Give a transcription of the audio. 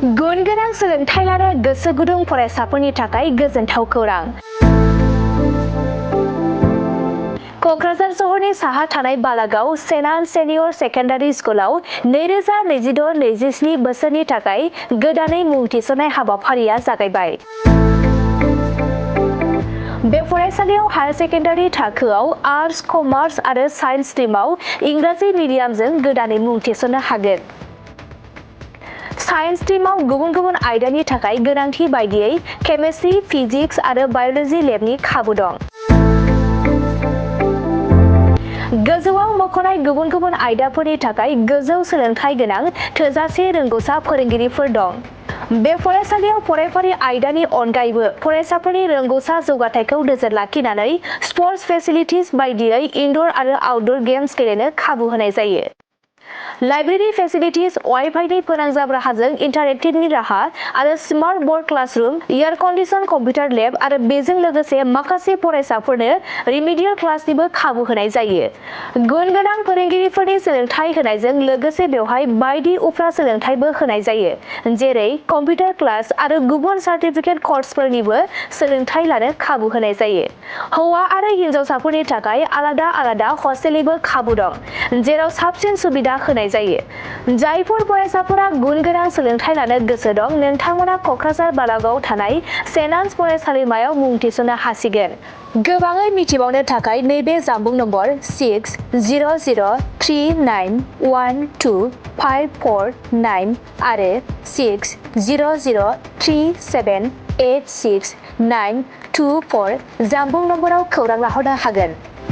गुन गोनां सोलोंथाइ लानो गोसो गुदुं फरायसाफोरनि थाखाय गोजोनथाव खौरां। क'क्राझार सहरनि साहा थानाय बालागाव सेन्ट आन सेनियर सेकेन्डारि स्कुलाव 2022-27 बोसोरनि थाखाय गोदानै मुं थिसननाय हाबाफारिया जागायबाय। बे फरायसालियाव हायार सेकेन्डारि थाखोआव आर्टस, कमार्स आरो साइन्स स्ट्रिमाव इंराजि मिडियामजों गोदानै मुं थिसननो हागोन। साइन्स स्ट्रिमाव गुबुन गुबुन आयदानि थाखाय गोनांथि बायदियै केमिस्ट्रि, फिजिक्स आरो बाय'ल'जि लेबनि खाबु दं। गोजौआव मख'नाय गुबुन गुबुन आयदाफोरनि थाखाय गोजौ सोलोंथाइ गोनां थोजासे रोंग'सा फोरोंगिरिफोर दं। बे फरायसालियाव फरायफारि आयदानि अनगायैबो फरायसाफोरनि रोंग'सा जौगाथायखौ नोजोर लाखिनानै स्पर्ट्स फेसिलिटिज बायदियै इनड'र आरो आउटड'र गेम्स गेलेनो खाबु होनाय जायो। लाइब्रेरि फेसिलिटिज, वाइ-फाइनि फोनांजाब राहाजों इन्टारेक्टिभनि राहा आरो smart board classroom, air condition computer lab आरो बेजों लोगोसे माखासे फरायसाफोरनो रिमेडियेल क्लासनिबो खाबु होनाय जायो। गुन गोनां फोरोंगिरिफोरनि सोलोंथाइ होनायजों लोगोसे बेवहाय बायदि उफ्रा सोलोंथाइबो होनाय जायो, जेरै कम्पिउटार क्लास आरो गुबुन सार्टिफिकेट कर्सफोरनिबो सोलोंथाइ लानो खाबु होनाय जायो। हौवा आरो हिनजावसाफोरनि थाखाय आलादा आलादा हस्टेलनिबो खाबु दं, जेराव साबसिन सुबिदा होनाय जायो। जायफोर फरायसाफोरा गुन गोनां सोलोंथाइ लानो गोसो दं, नोंथांमोना क'क्राझार बालागावआव थानाय सेन्ट आन्स फरायसालिमायाव मुं थिसननो हासिगोन। गोबाङै मिथिबावनो थाखाय नैबे जानबुं नम्बर 6009391254 आरो 6003786924 जानबुं नम्बराव खौरां लाहरनो हागोन।